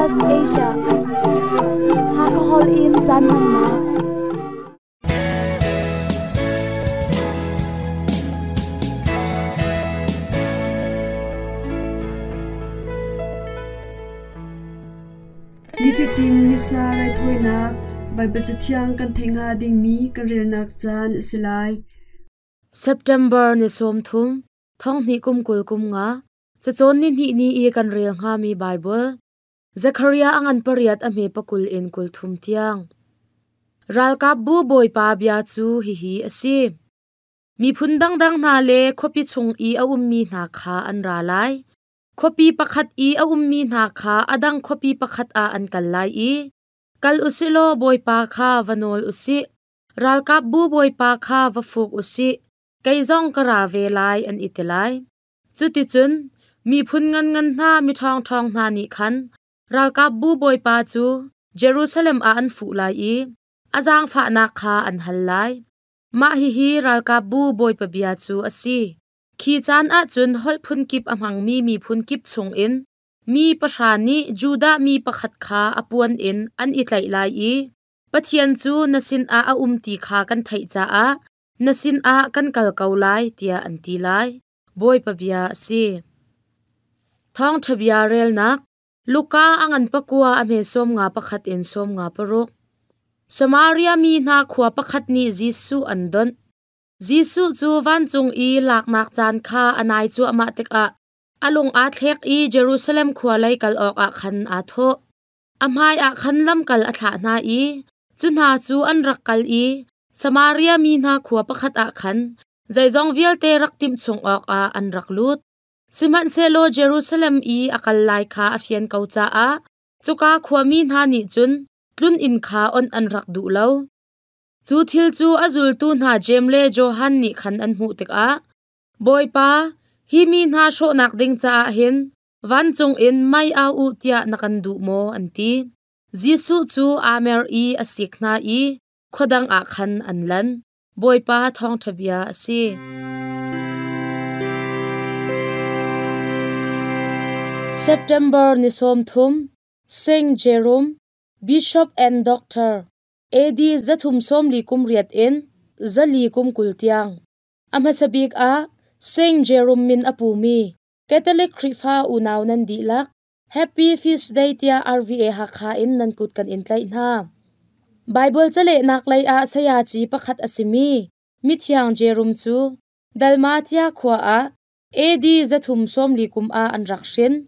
SBS Asia. Hakahol in caan hmannak. Nifatin Missa raithawinak Baibal Cathiang kan theih hnga dingmi kan relnak caan a si lai. September ni 30, thonghnih kum 20 kum nga, cacawn ni hnih ni i kan rel hngami Baibal. Zekhariah a ngan pariat a hme pakul in 30 tiang. Ralkapbu Bawipa bia cu hihi a si. Miphun dangdang hna le khuapi chung i a ummi hna kha an ra lai. Khuapi pakhat i a ummi hna kha a dang khuapi pakhat ah an kal lai i, Kal u sih law Bawipa kha va nawl u sih. Ralkapbu Bawipa kha va fuk u sih. Kei zong ka ra ve lai, an i ti lai. Cuticun miphun nganngan hna miṭhawngṭhawng hna nih khan ralkapbu Bawipa cu Jerusalem ah an fuh lai i a zaangfahnak kha an hal lai. Mah hihi ralkapbu Bawipa bia cu a si. Khi caan ah cun holh phunkip a hmangmi miphun kip chungin mi pahra nih Judah mi pakhat kha a puan in an i tlaih lai i Pathian cu na sinah a um ti kha kan theih caah na sinah kan kal ko lai, tiah an ti lai. Bawipa bia a si. Thawngṭha bia relnak Luka a ngan pakua a hme 51 in 56. Samaria mi hna khua pakhat nih Jesuh an donh. Jesuh cu vancung i laknak caan kha a nai cuahmah tikah a lung aa thlek i Jerusalem khua lei kal awkah khan aa thawh. A hmaiah khan lamkal a thlah hna i cu hna cu an rak kal i Samaria mi hna khua pakhat ah khan zeizong vialte rak timh chung awkah an rak lut. Sihmanhsehlaw Jerusalem i a kal lai kha a fian ko caah cuka khuami hna nih cun tlun inn kha onh an rak duh lo. Cu thil cu a zultu hna Jeim le Johan nih khan an hmuh tikah, Bawipa, hi mi hna hrawhnak ding caah hin vancung in mei au u tiah na kan duh maw? an ti. Jesuh cu aa mer i a sik hna i khua dang ah khan an lan. Bawipa thawngṭha bia a si. September ni 30, Saint Jerome, Bishop and Doctor, AD 348 in 420 tiang. A hmasa bik ah Saint Jerome min a pumi Catholic Khrihfa unau nan dihlak Happy Feast Day tiah RVA Hakha in nan kut kan in tlaih hna. Baibal calehnak lei ah sayaci pakhat a simi Mithiang Jerome cu Dalmatia khua ah AD 340 kum ah an rak hrin.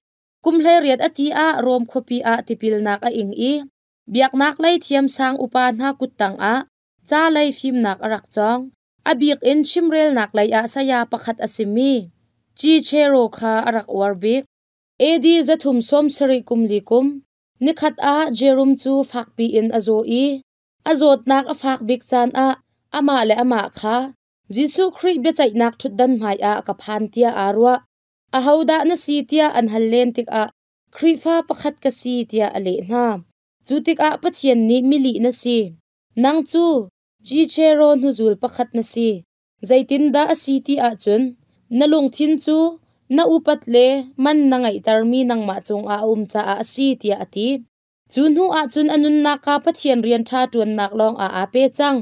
Kum 18 a ti ah Rom khuapi ah tipilnak a ing i biaknak lei thiamsang upa hna kuttang ah ca lei fimnak a rak cawng. A bik in chimrelnak lei ah saya pakhat a simi Cicero kha a rak uar bik. AD 370 kum li kum, nikhat ah Jerome cu fakpi in a zaw i a zawtnak a fak bik caan ah amah le amah kha Jesuh Khrih biaceihnak ṭhutdan hmaiah ka phan tiah aa ruah. Ahodah na si tiah an hal len tikah Khrihfa pakhat ka si tiah a leh hna. Cu tikah Pathian nih milih na si. Nang cu Cicero hnuzul pakhat na si. Zeitindah a si ti ahcun na lungthin cu na upat le man na ngeihtermi nangmah cungah a um caah a si tiah a ti. Cu hnu ahcun a nunnak kha Pathian rian ṭha ṭuannak lawngah aa pe cang.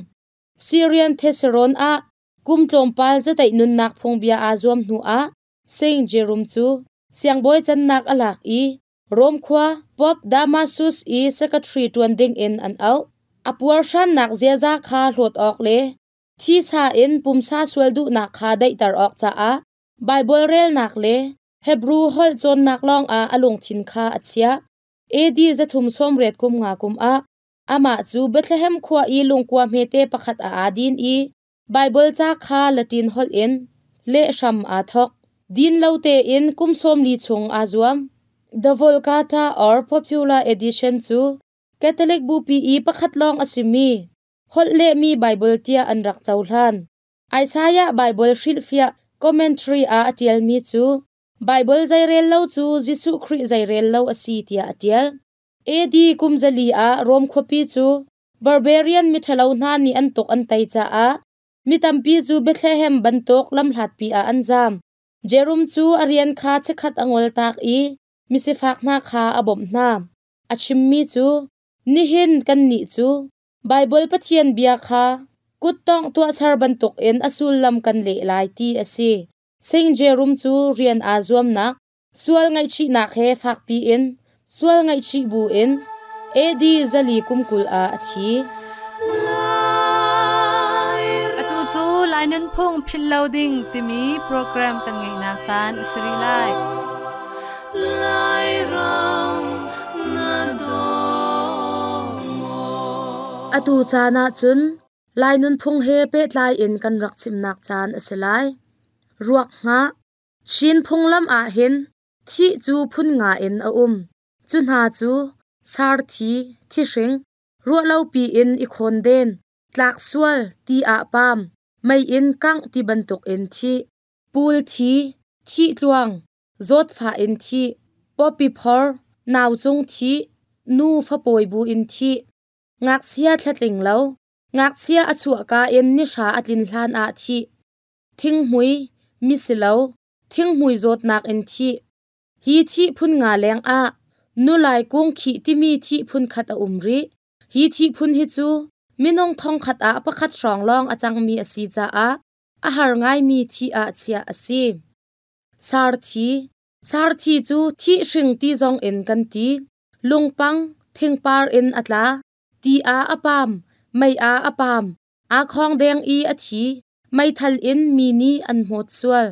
Syrian Thessalon ah kum tlawmpal zateih nunnak phungbia aa zuam hnuah Saint Jerome cu siangbawi cannak a lak i Rom khua Pope Damasus i secretary ṭuan dingin an auh. A puarhrannak ziaza kha hlawt awk le thisa in pumsa sual duhnak kha daihter awk caah Baibal relnak le Hebru holh cawnnak lawngah a lungthin kha a chiah. AD 380 kum nga kum ah amah cu Bethlehem khua i lungkua hmete pakhat ah aa din i Baibal ca kha Latin holh in leh hram aa thawk. Din lo tein kum 40 chung aa zuam. The Vulgata or Popular Edition cu Catholic Bupi i pakhat lawng a simi holh lehmi Baibal tiah an rak cohlan. Isaiah Baibal hrilhfiah commentary ah a ṭialmi cu Baibal zeirel lo cu Jesuh Khrih zeirel lo a si tiah a ṭial. AD kum zali ah Rom khuapi cu Barbarian miṭhalo hna nih an tuk an tei caah mi tampi cu Bethlehem bantuk lamhlatpi ah an zaam. Jerome cu a rian kha chikkhat a ngoltak i misifak hna kha a bawmh hna. A chimmi cu, Nihin kannih cu Baibal Pathian bia kha kuttongh tuahser bantukin a sullam kan leh lai ti a si. Saint Jerome cu rian aa zuamnak, sual ngaihchihnak he fakpi in sual ngaihchih bu in AD 420 ah a thi. Atu cu Lai Nunphung Philh Lo Ding timi program kan ngeihnak caan a si rih lai. Atu caan ah cun Lai nunphung he pehtlai in kan rak chimnak caan a si lai. Ruak hngah Chin phunglam ah hin thih cu phun nga in a um. Cu hna cu sarthi, thihring, ruahlopi in i khawnden, tlaksual, ti ah paam, mei in kangh ti bantuk in thih, puul thi, thih tluang, zawtfah in thih, pawpi phor, nau cung thih, nu fapawi bu in thih, ngakchia thlatling lo, ngakchia a chuahka in nihra a tlin hlan ah thih, thinghmui, misilo, thinghmui zawtnak in thih. Hi thih phun nga leng ah nulai kung khih timi thih phun khat a um rih. Hi thih phun hi cu minung thongkhat ah pakhat hrawng lawng a cangmi a si caah a har ngaimi thih ah chiah a si. Sarthi Sarthi cu thihhring ti zong in kan ti. Lungpang, thingpar in a tla. Ti ah a pam, mei ah a pam. Aa khawngdeng i a thi. Meithal in mi nih an hmawt sual.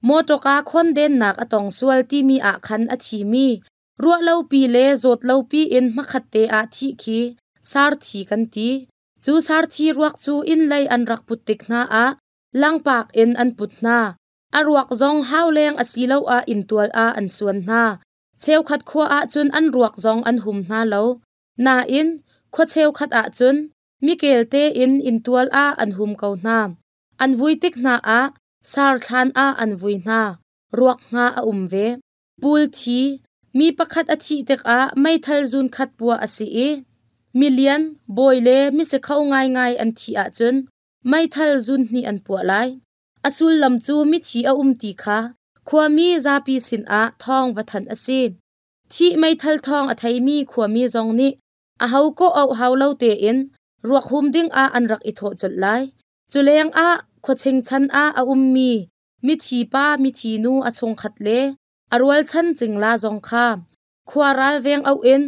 Mawṭawka khawndennak a tong sual timi ah khan a thimi, ruahlopi le zawtlopi in hmakhatte ah thih khi sarthi kan ti. Cu sarthi ruak cu inn lei an rak put tik hna ah langpak in an put hna. A ruak zong hauleng asiloah inntual ah an suan hna. Cheukhat khua ahcun an ruak zong an hum hna lo. Nain, khua cheukhat ahcun mikel tein inntual ah an hum ko hna. An vui tik hna ah sarthlan ah an vui hna. Ruak hnga a um ve. Puul thi, mi pakhat a thih tikah meithal zun khat puah a si i milian, bawi le misikho ngaingai an thih ahcun meithal zun hnih an puah lai. A sullam cu mithi a um ti kha khuami zapi sinah thawng va thanh a si. Thih meithal thawng a theimi khuami zong nih aho kawh auh hau lo tein ruak hum ding ah an rak i thawh colh lai. Cu lengah khuaching chan ah a ummi mithi pa mithi nu a chungkhat le a rualchan cingla zong kha khua ralveng auh in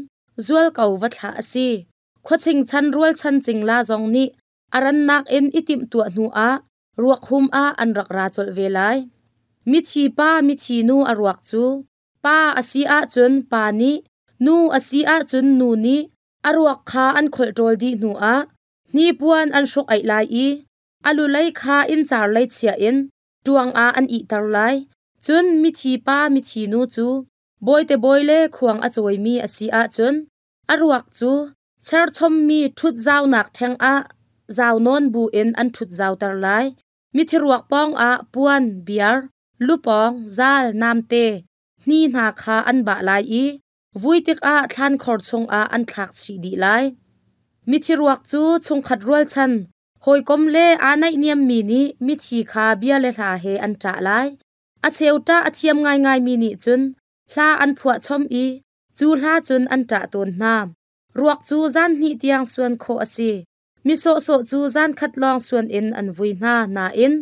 zualko va thlah a si. Khuaching chan rualchan cingla zong nih a rannak in i timhtuah hnu ah ruak hum ah an rak ra colh ve lai. Mithi pa mithi nu a ruak cu pa a si ahcun pa nih, nu a si ahcun nu nih a ruak kha an kholhṭawl dih hnu ah hnipuan an hruk aih lai i a lulei kha inncar lei chia in ṭuang ah an ihter lai. Cun mithi pa mithi nu cu bawite bawi le khuang a cawimi a si ahcun a ruak cu cherchommi ṭhut zaunak ṭheng ah zau nawn bu in an ṭhut zauter lai. Mithi ruak pawng ah puan, biar, lupawng, zal, namte, hni hna kha an bah lai i vui tikah thlankhor chungah an thlak chih dih lai. Mithi ruak cu chungkhat rualchan, hawikom le aa naihniammi nih mithi kha bia le hla he an ṭah lai. A cheu ṭah a thiam ngaingaimi nih cun hla an phuah chom i cu hla cun an ṭah tawn hna. Ruak cu zan hnih tiang suan khawh a si. Mi sawhsawh cu zan khat lawng suan in an vui hna nain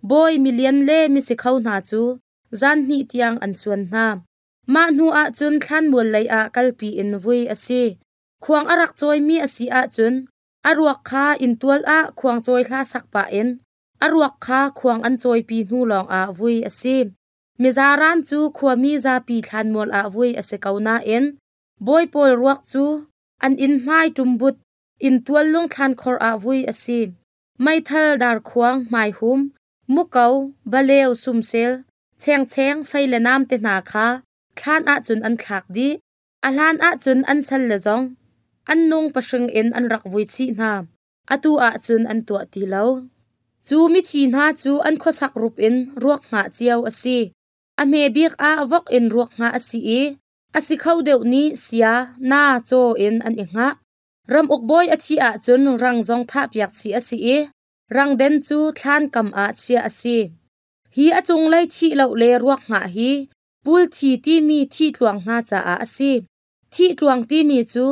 bawi milian le misikho hna cu zan hnih tiang an suan hna. Mah hnu ah cun thlanmual lei ah kalpi in vui a si. Khuang a rak cawimi a si ahcun a ruak kha inntual ah khuangcawi hla sak pah in a ruak kha khuang an cawipi hnu lawngah vui a si. Mizaran cu khuami zapi thlanmual ah vui a si ko nain bawi pawl ruak cu an inn hmai ṭumbut inntual lungthlan khor ah vui a si. Meithal darkhuang hmaihum, muko, baleu sumsel, chengcheng fei le nam te hna kha thlan ahcun an thlak dih. A hlan ahcun an sal le zong an nung pahring in an rak vui chih hna. Atu ahcun an tuah ti lo. Cu mithi hna cu an khuasak rup in ruak hngah cio a si. A hme bik ah vok in ruak hngah a si i a si kho deuh nih sia, na, caw in an i hngah. Ramuk bawi a thih ahcun rang zong thahpiak chih a si i rangden cu thlan kam ah chiah a si. Hi a cunglei thih lo le ruak hngah hi pulthi timi thi tluang hna caah a si. Thih tluang timi cu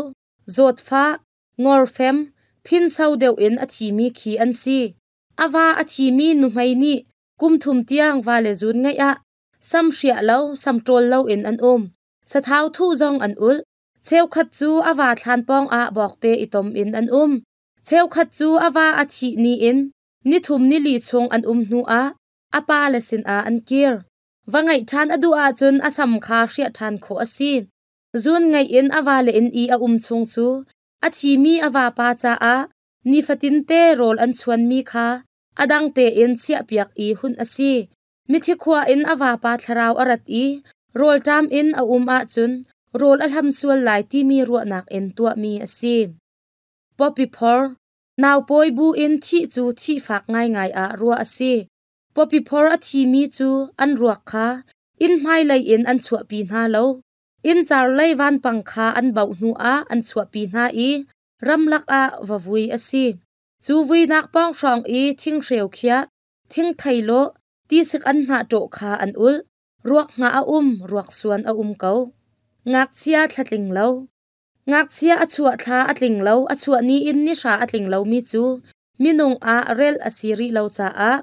zawtfah, ngorfem, phinso deuh in a thimi khi an si. A va a thimi nuhmei nih kum thum tiang va le zun ngeih ah sam hriah lo, sam ṭawl loin an um. Sathau thuh zong an ulh. Cheukhat cu a va thlan pawng ah bawkte i tom in an um. Cheukhat cu a va a thih ni in nithum nili chung an um hnu ah a pa le sinah an kir. Va ngeih ṭhan a duh ahcun a sam kha hriah ṭhan khawh a si. Zun ngeih in a vale inn i a um chung cu a thimi a vapa caah nifatinte rawl an chuanmi kha a dang tein chiahpiak i hunh a si. Mithi khua in a vapa thlarau a rat i rawlṭam in a um ahcun rawl a hlam sual lai timi ruahnak in tuahmi a si. Pawpi phor, naupawi bu in thih cu thihfak ngaingai ah ruah a si. Pawpi phor a thimi cu an ruak kha inn hmailei in an chuahpi hna lo. Inn car lei vanpang kha an bauh hnu ah an chuahpi hna i ramlak ah va vui a si. Cu vuinak pawng hrawng i thinghreu khiah, thingthei lawh, tisik an hnah ṭawh kha an ulh. Ruak hngah a um, ruak suan a um ko. Ngakchia thlatling lo. Ngakchia a chuah thla a tling lo, a chuah ni in ni hra a tling lomi cu minung ah rel a si rih lo caah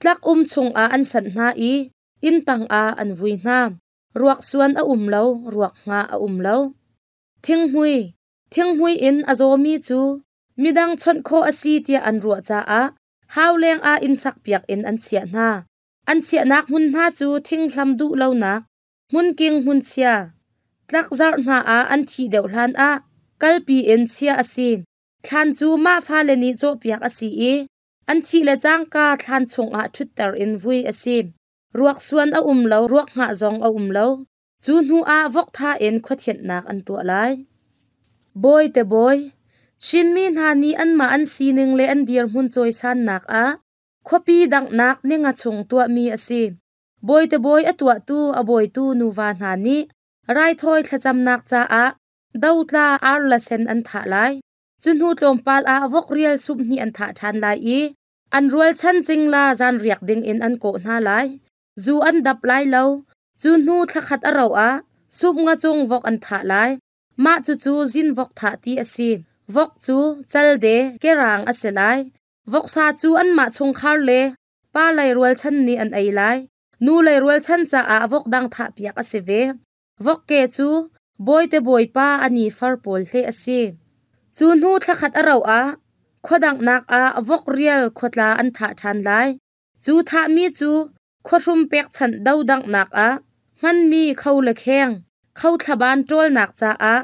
tlak um chungah an sanh hna i inn tangah an vui hna. Ruak suan a um lo, ruak hngah a um lo. Thinghmui. Thinghmui in a zawmi cu midang chawnh khawh a si tiah an ruah caah hau lengah inn sakpiak in an chiah hna. An chiahnak hmun hna cu thinghlam duh lonak, hmunking hmunchia, tlakzarh hna ah an thih deuh hlan ah kalpi in chiah a si. Thlan cu mah fale nih cawhpiak a si i an thih le cangka thlan chungah ṭhutter in vui a si. Ruak suan a um lo, ruak hngah zong a um lo. Cu hnu ah vok tha in khuathianhnak an tuah lai. Bawi te bawi, Chinmi hna nih anmah an sining le an dirhmun cawisannak ah khuapi danghnak ninga chung tuahmi a si. Bawi te bawi a tuahtu a bawitu nuva hna nih raithawi thlacamnak caah dotla ar le sen an thah lai. Cu hnu tlawmpal ah vok rial sumh hnih an thah ṭhan lai i an rualchan cingla zanriak ding in an kawh hna lai. Zu an dap lai lo. Cu hnu thlakhat a rauh ah sumh nga cung vok an thah lai. Mah cucu zin vok thah ti a si. Vok cu calde kerang a si lai. Voksa cu anmah chungkhar le pa lei rualchan nih an ei lai. Nu lei rualchan caah vok dang thahpiak a si ve. Vok ke cu bawite bawipa a ni far pawl hleh a si. Cu hnu thlakhat a rauh ah khuadanghnak ah vok rial khuatla an thah ṭhan lai. Cu thahmi cu khuahrum pekchanh dodanghnak ah hmanmi kho le kheng, kho thlaban ṭawlnak caah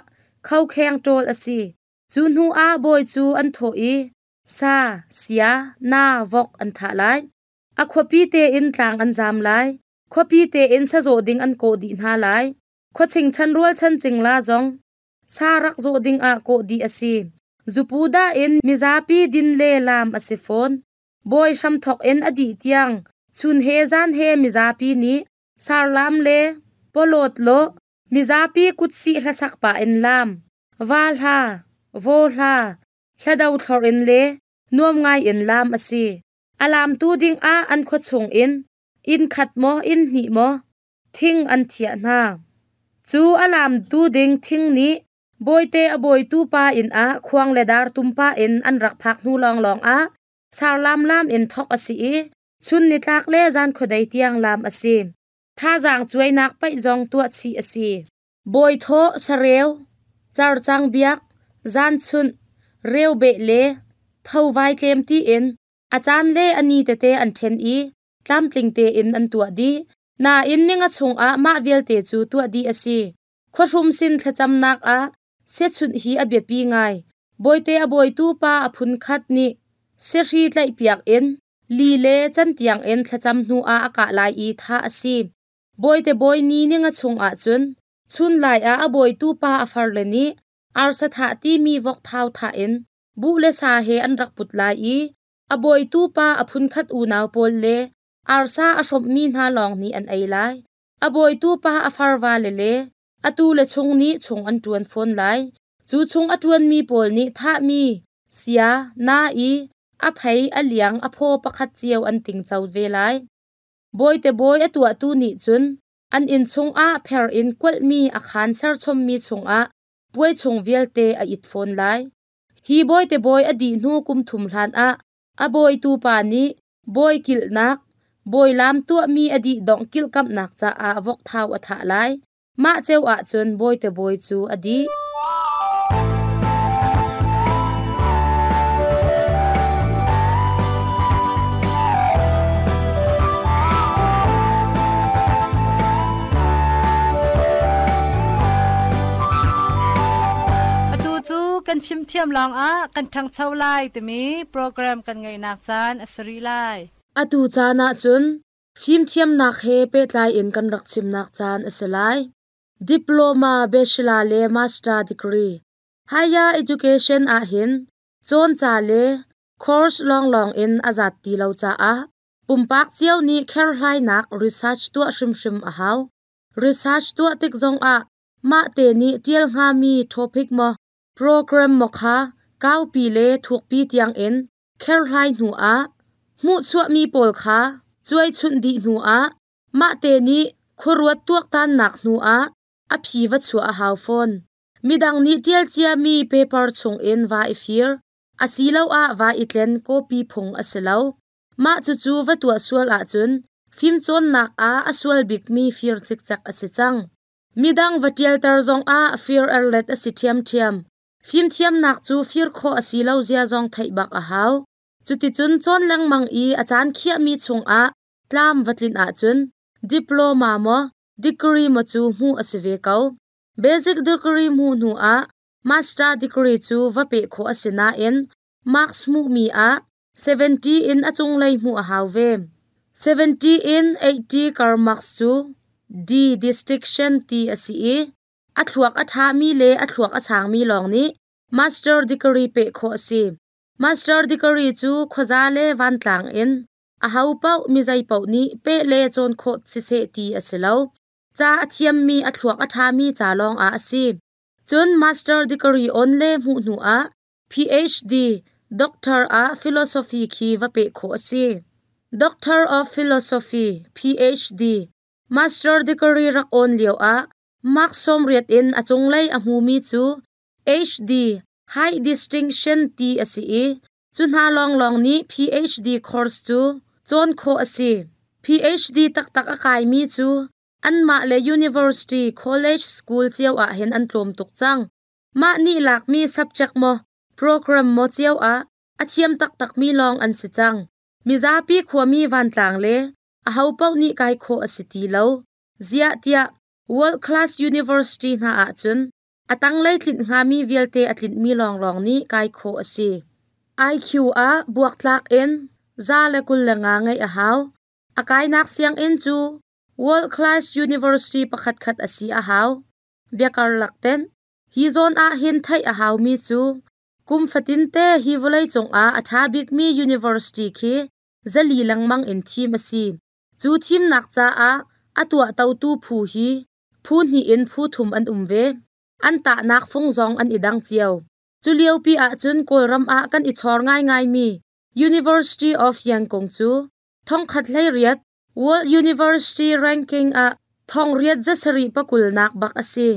kho kheng ṭawl a si. Cu hnu ah bawi cu an thawh i sa, sia, na, vok an thah lai. A khuapi tein tlang an zam lai. Khuapi tein sazawh ding an kawh dih hna lai. Khuaching chan rualchan cingla zong sa rak zawh ding ah kawh dih a si. Zupu dah in mizapi din le laam a si fawn. Bawi hramthok in a dih tiang chun he zan he mizapi nih sarlam le pawlawt lawh mizapi kutsih hlasak pah in laam, va hla, vaw hla, hlado thlor in le nuam ngai in laam a si. A laamtu ding ah an khuachung in inn khat maw inn hnih maw thing an thiah hna. Cu a laamtu ding thing nih bawite a bawitu pa inn ah khuang le dar tumpa in an rak phak hnu lawnglawng ah sarlam laam in thok a si i chun nitlak le zan khuadei tiang laam a si. Thazaang cuainak paih zong tuah chih a si. Bawi thawh sareu, carcang biak, zanchunh, reu beh le tho vai tlem tiin a caan le a ni tete an ṭhen i tlamtling tein an tuah dih. Nain ninga chungah mah vialte cu tuah dih a si. Khuahrum sin thlacamnak ah siachunh hi a biapi ngai. Bawite a bawitu pa a phun khat nih siahri tlaihpiak in li le cantiang in thlacam hnu ah a kah lai i thah a si. Bawite bawi ni ninga chungah cun chunlai ah a bawitu pa a farle nih arsa thah timi vok thau thah in buh le sa he an rak put lai i a bawitu pa a phunkhat unau pawl le arsa a hrawmhmi hna lawng nih an ei lai. A bawitu pa a farvale le atu le chung nih chung an ṭuan fawn lai. Cu chung a ṭuanmi pawl nih thahmi sia, na i a phei, a liang, a phaw pakhat cio an tingco ve lai. Bawite bawi a tuahtu nih cun an inn chungah pher in kualhmi a khaan serchommi chungah. Puai chung vialte a it fawn lai. Hi bawite bawi a dih hnu kum thum hlan ah a bawitu pa nih bawi kilhnak, bawi laam tuahmi a dih dongh kilhkamhnak caah vokthau a thah lai. Mah ceu ahcun bawite bawi cu a dih. Atu cu kan fimthiam lawngah kan ṭhangcho lai timi program kan ngeihnak caan a si rih lai. Atu caan ahcun fimthiamnak he pehtlai in kan rak chimnak caan a si lai. Diploma, Bachelor le Master degree. Higher education ahhin cawnca le course lawnglawng in a zat ti lo caah pumpak cio nih kherhlainak research tuah hrimhrim a hau. Research tuah tik zongah mah te nih ṭial hngami topic maw program maw kha kaupi le thukpi tiangin kherhlai hnu ah hmuhchuahmi pawl kha cuaichunh dih hnu ah mah te nih khuaruat tuaktannak hnu ah a phi va chuah a hau fawn. Midang nih ṭial ciami paper chungin va i fir asiloah va i tlen copy phung a si lo. Mah cucu va tuah sual ahcun fimcawnnak ah a sual bikmi fir cikcek a si cang. Midang va ṭialter zongah fir erlet a si ṭhiamṭhiam. Fimthiamnak cu fir khawh a si lo zia zong theih bak a hau. Cuticun cawn lengmang i a caan khiahmi chungah tlam va tlinh ahcun diploma maw degree maw cu hmuh a si ve ko. Basic degree hmuh hnu ah master degree cu va peh khawh a si nain marks hmuhmi ah 70 in a cunglei hmuh a hau ve. 70 in 80 kar marks cu D distinction ti a si i a thluak a ṭhami le a thluak a sangmi lawng nih master degree peh khawh a si. Master degree cu khuaza le vantlang in aho paoh mizei paoh nih peh le cawn khawh siseh ti a si lo. Ca a thiammi a thluak a ṭhami ca lawng ah a si. Cun master degree on le hmuh hnu ah PhD, Doctor ah philosophy khi va peh khawh a si. Doctor of Philosophy, PhD, Master degree rak awn lio ah mark 80 in a cunglei a hmumi cu HD, High Distinction ti a si i cu hna lawnglawng nih PhD course cu cawn khawh a si. PhD taktak a kaimi cu anmah le university, college, school cio ah hin an tlawm tuk cang. Mah nih lakmi subject maw, program maw cio ah a thiam taktakmi lawng an si cang. Mizapi khuami vantlang le ahopaoh nih kai khawh a si ti lo. Ziah tiah World Class University hna ahcun a tanglei tlinh hngami vialte a tlinhmi lawnglawng nih kai khawh a si. IQ ah buaktlak in 125 ngeih a hau. A kainak sianginn cu World Class University pakhatkhat a si a hau. Biakarlak tenh, hi zawn ah hin theih a haumi cu kum fatinte hi vawleicung ah a ṭha bikmi university khi 400 lengmang in thim a si. Cu thimnak caah a tuahtotu phu hi phu hnih in phu thum an um ve. An tahnak fung zong an i dang cio. Cu liopi ahcun Kawlram ah kan i chawr ngaingaimi University of Yangon cu 1018 World University Ranking ah 8720nak bak a si.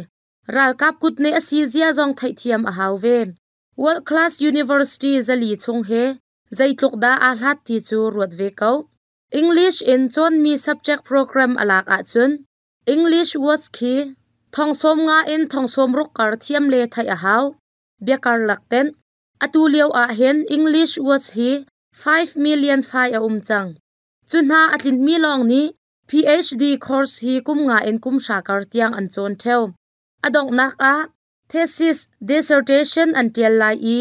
Ralkap kutneh a si zia zong theihthiam a hau ve. World Class University 400 chung he zeitluk dah aa hlat ti cu ruat ve ko. English in cawnmi subject program a lak ahcun English words khi 90,000 in 60,000 kar thiam le theih a hau. Biakarlak tenh. Atu lio ah hin English words hi 5 million fai a um cang. Cu hna a tlinhmi lawng nih PhD course hi kum nga in kum hra kar tiang an cawn ṭheo. A donghnak ah thesis dissertation an ṭial lai i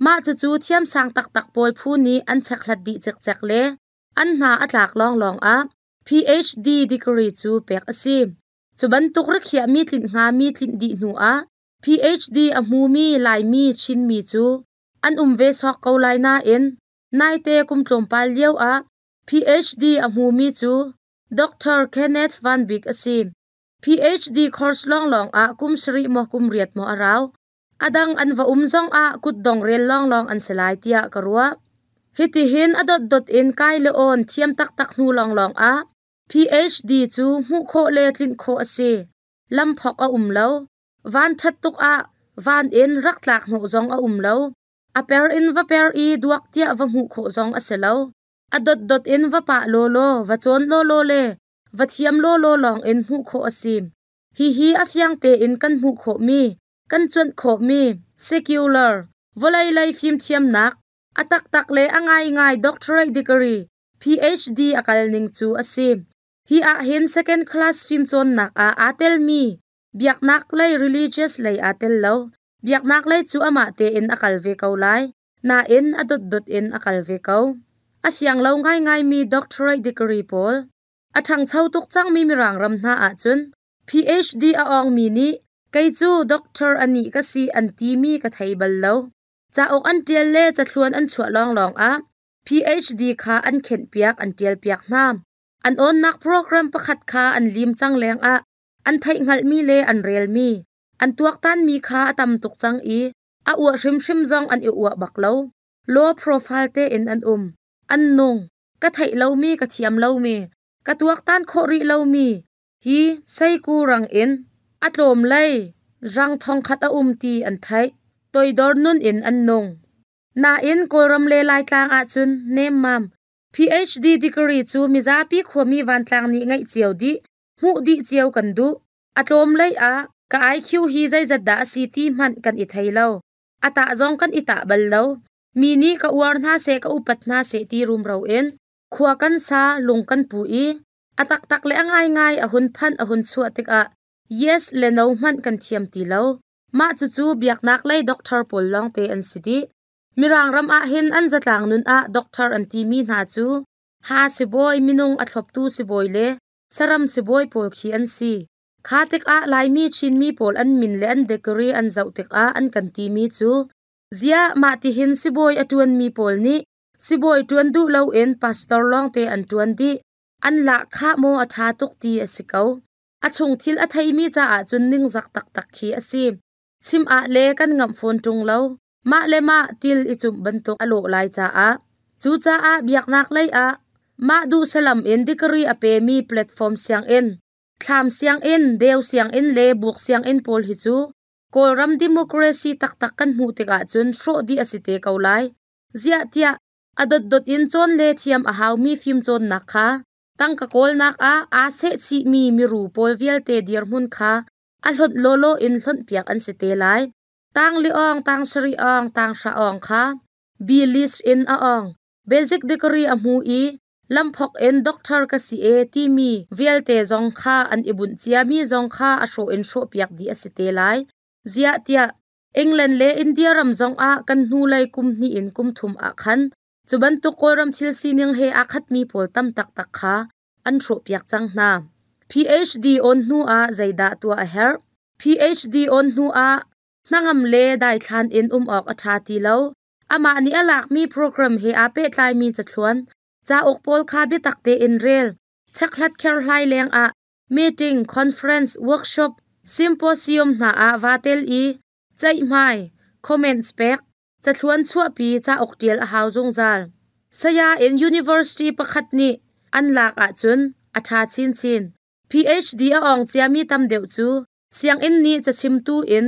mah cucu thiamsang taktak pawl phu nih an chekhlat dih cikcek le an hna a tlak lawnglawng ah PhD degree cu pek a si. Cu bantuk rikhiahmi tlinh hngami tlinh dih hnu ah PhD a hmumi Laimi Chinmi cu an um ve sawk ko lai nain naite kum tlawmpal lio ah PhD a hmumi cu Dr. Kenneth Van Bik a si. PhD course lawnglawng ah kum sarih maw kum riat maw a rau. A dang an va um zong ah kutdong rel lawnglawng an si lai tiah ka ruah. Hitihin a dotdot in kai le awn thiam taktak hnu lawnglawng ah PhD cu hmuh khawh le tlinh khawh a si. Lamphok a um lo. Van ṭhat tuk ah Van in rak tlak hnawh zong a um lo. A per in va per i duak tiah va hmuh khawh zong a si lo. A dotdot in va pah lawlaw, va cawn lawlaw le va thiam lawlaw lawng in hmuh khawh a si. Hihi a fiang tein kan hmuh khawhmi, kan cuanh khawhmi, secular, vawlei lei fimthiamnak, a taktak le a ngaingai doctorate degree, PhD a kal ning cu a si. Hi ahhin second class fimcawnnak ah aa telmi biaknak lei religious lei aa tel lo. Biaknak lei cu amah tein a kal ve ko lai. Nain a dotdot in a kal ve ko. A fiang lo ngaingaimi doctorate degree pawl. A ṭhangcho tuk cangmi Mirang ram hna ahcun PhD a awngmi nih kei cu doctor anih ka si an timi ka thei bal lo. Cauk an ṭial le cathluan an chuah lawnglawng ah PhD kha an khenhpiak an ṭialpiak hna. An awnnak program pakhat kha an lim cang lengah an theihhngalhmi le an relmi, an tuaktanmi kha a tam tuk cang i a uah hrimhrim zong an i uah bak lo. Low profile tein an um. An nung. Ka theih lomi ka thiam lomi, ka tuaktan khawh rih lomi hi seiku rang in a tlawm lei rang thongkhat a um ti an theih. Toidor nun in an nung. Nain Kawlram le Laitlang ahcun nemmam PhD degree cu mizapi khuami vantlang nih ngeih cio dih, hmuh dih cio kan duh. A tlawm lei ah ka IQ hi zeizat dah a si ti hmanh kan i thei lo. A tah zong kan i tah bal lo. Mi nih ka uar hna seh ka upat hna seh ti rumro in khua kan sa, lung kan pu i a taktak le a ngaingai a hun phanh a hun chuah tikah yes le no hmanh kan thiam ti lo. Mah cucu biaknak lei doctor pawl lawngte an si dih. Mirang ram ah hin an zatlang nun ah doctor an timi hna cu ha sibawi, minung a thloptu sibawi le saram sibawi pawl khi an si. Kha tikah Laimi Chinmi pawl an min le an degree an zoh tikah an kan timi cu ziah mah tihin sibawi a ṭuanmi pawl nih sibawi ṭuan duh loin pastor lawngte an ṭuan dih. An lahkhah maw a ṭha tuk ti a si ko. A chung thil a theimi caah cun ningzak taktak khi a si. Chim ah le kan ngamh fawn ṭung lo. Mah le mah til i cumh bantuk a lawh lai caah. Cucaah biaknak lei ah mah duh salam in degree a pemi platform sianginn, thlam sianginn, deu sianginn le buk sianginn pawl hi cu Kawlram democracy taktak kan hmuh tikah cun hrawh dih a si te ko lai. Ziah tiah a dotdot in cawn le thiam a haumi fimcawnnak kha tangka kawlnak ah aa sehchihmi miru pawl vialte dirhmun kha a hlonh lawlaw in hlonhpiak an si te lai. Tang li awng, tang sarih awng, tang hra awng kha B list in a awng. Basic degree a hmu i lamphok in doctor ka si e timi vialte zong kha an i bunh ciami zong kha a hrawh in hrawhpiak dih a si te lai. Ziah tiah England le India ram zong ah kan hnulei kum hnih in kum thum ah khan cu bantuk Kawlram thil sining he aa khatmi pawl tam taktak kha an hrawhpiak cang hna. PhD awn hnu ah zeidah tuah a herh? PhD awn hnu ah hnangam le daithlan in um awk a ṭha ti lo. Amah nih a lakmi program he aa pehtlaimi cathluan, cauk pawl kha biatak tein rel, chekhlat kherhlai lengah meeting, conference, workshop, symposium hna ah vaa tel i ceihmai, comments pek, cathluan chuahpi cauk ṭial a hau zungzal. Saya in university pakhat nih an lak ahcun a ṭha chinchin. PhD a awng ciami tam deuh cu sianginn nih cachimtu in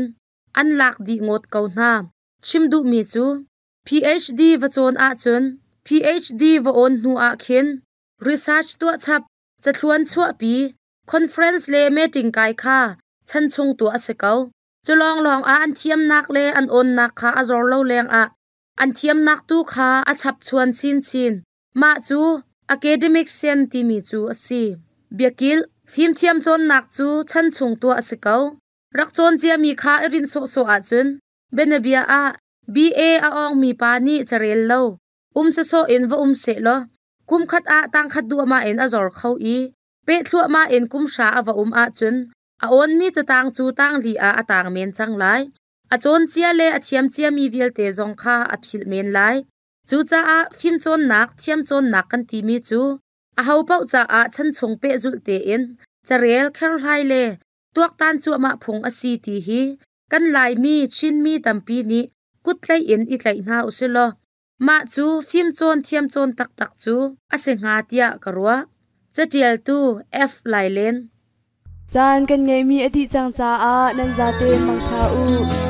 an lak dih ngawt ko hna. Chim duhmi cu PhD va cawn ahcun PhD va awn hnu ah khin research tuah chap, cathluan chuahpi, conference le meeting kai kha chan chung tuah a si ko. Cu lawnglawng ah an thiamnak le an awnnak kha a zor lo lengah an thiamnak tu kha a chapchuan chinchin. Mah cu academic sen timi cu a si. Biakilh, fimthiam cawnnak cu chan chung tuah a si ko. Rak cawn ciami kha i rinh sawhsawh ahcun bianabia ah BA a awngmi pa nih carel lo, um sawsawh in va um sehlaw kum khat ah tangkhat duahmah in a zor kho i peh thluahmah in kum hra a va um ahcun a awnmi catang cu tangli ah a tang men cang lai. A cawn cia le a thiam ciami vialte zong kha a philh men lai. Cucaah fimcawnnak, thiamcawnnak kan timi cu ahopaoh caah chanchung pehzulh tein carel kherhlai le tuaktan cuahmah phung a si ti hi kan Laimi, Chinmi tampi nih kuttlaih in i tlaih hna usilaw mah cu fimcawn thiamcawn taktak cu a si hnga tiah ka ruah. Catialtu F. Lailen. Caan kan ngeihmi a dih cang caah nan zate mangtha u.